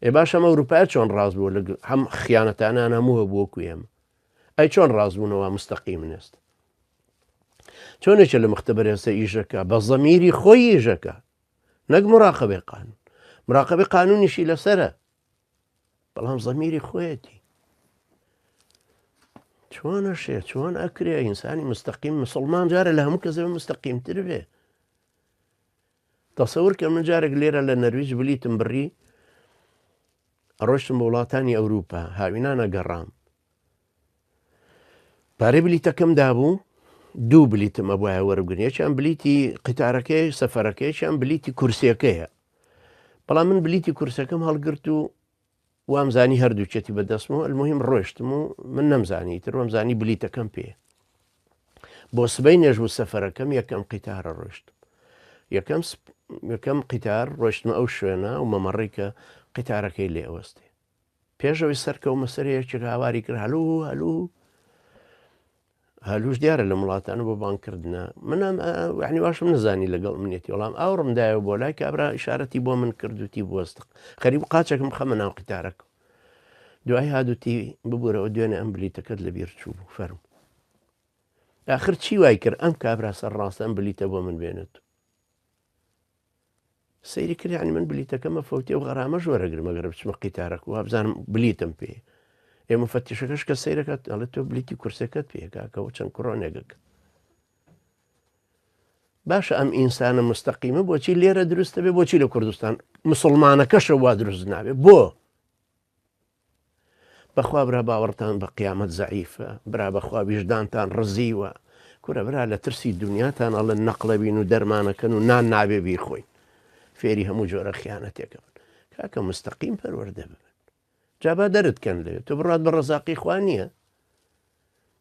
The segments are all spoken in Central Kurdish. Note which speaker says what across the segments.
Speaker 1: ئێ باشە ئەم ئەوروپایە چۆن ڕاست بووە لە هەم خیانەتانیان هەموو هەبوو وەکو ئێمە ئەی چۆن ڕاست بوونەوە مستەقیمن ئێستا چۆن یەکێ لە مختبەر ئێستا ئیشەکە بە زەمیری خۆی ئیشەکە نەک مراقبەی قانون مراقبەی قانونیشی لەسرە بەڵام زەمیری خۆیەتی چۆنە شێ چۆن ئەکرێ ئینسانی مستەقیم مسلمان جارە لە هەموو کەسێ مستەقیمتر بێ تەسەور کە من جارێک لێرە لە نەرویج بلیتم بڕی ڕۆشتم بۆ وڵاتانی ئەوروپا هاوینانە گەڕام پارەی بلیتەکەم دابوو دوو بلیتم ئەبواە وەربگرن یەکیان بلیتی قیتارەکەی سەفەرەکەیان بلیتی کورسیەکەیە بەڵام من بلیتی کورسەکەم هەڵگرت و وامزانی هەردووکێتی بەدەستم و المهم ڕۆشتم و من نەمزانی تر وامزانی بلیتەکەم پێ بۆ سبەی نێژ بوو سەفەرەکەم یەکەم قیتارە ڕۆشتم یەکەم یەکەم قیتار ڕۆشتمە ئەو شوێنە و مەمەڕی کە قیتارەکەی لێ ئەوەستێ پێشەوەی سەرکەومە سەر یەکێک هاواری کرد هەلو هەلو هەلوش دیارە لە وڵاتانە بۆ بانکردە منم وعنی واشم نزانی لەگەڵ منێتی وەڵام ئاوڕم دایە بۆ لای کابرا ئشارەتی بۆ من کردوتی بوەستق خەریب قاچێکم خەمە ناو قیتارەکە دوای هادوتی ببورەوە دوێنێ ئەم بلیتەکەت لەبیر چوو بوو فەرم آخر چی وای کرد ئەم کابرا سەر ڕاستە ئەم بلیتە بۆ من بێنێت سەیری کرد یعنی من بلیتەکەمە فەوتێ و غەرامەش وەرەگرم ئەگەر بچمە قیتارەکە وابزانم بلیتم پێ ئێ مفتشەکەش کە سەیرەکات ئەڵێ تۆ بلیتی کورسەکەت پێ کاکەەوە چەند کڕۆنێکەکە باشە ئەم ئینسانە مستەقیمە بۆچی لێرە دروستە بێ بۆچی لە کوردستان مسلمانەکەشە وا دروست نابێ بۆ بەخوا برا باوەڕتان بە قیامەت زەعیفە برا بەخوا ویژدانتان ڕزیوە کورە برا لە ترسی دنیاتان ئەڵێن نەقڵەبین و دەرمانەکەن و نان نابێ بیخۆین فێری هەموو جۆرە خیانەتێکە بن کاکە مستەقیم پەروەردە ببن جا با دەرت کەن لەوێ تۆ بڕات بە ڕەزاقی خوا نییە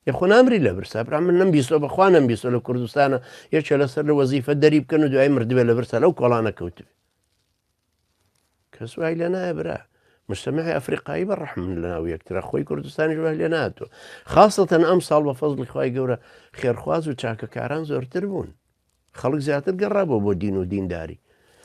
Speaker 1: یخۆ نامری لە برسا برا من نەم بیستۆ بەخوا نەم بیستۆ لە کوردستانە یەکێ لەسەر لە وەزیفە دەری بکەن و دوای مردبێ لە برسا لەو کۆڵانە کەوتبێ کەس وای لێ نایە برا مجتمعی ئەفریقایی بە ڕەحمن لە ناو یەکترە خۆی کوردستانیش وای لێ ناتوە خاصەتەن ئەم ساڵ بە فەزڵی خوای گەورە خێرخواز و چاکەکاران زۆرتر بوون خەڵک زیاتر گەڕابەوە بۆ دین و دینداری.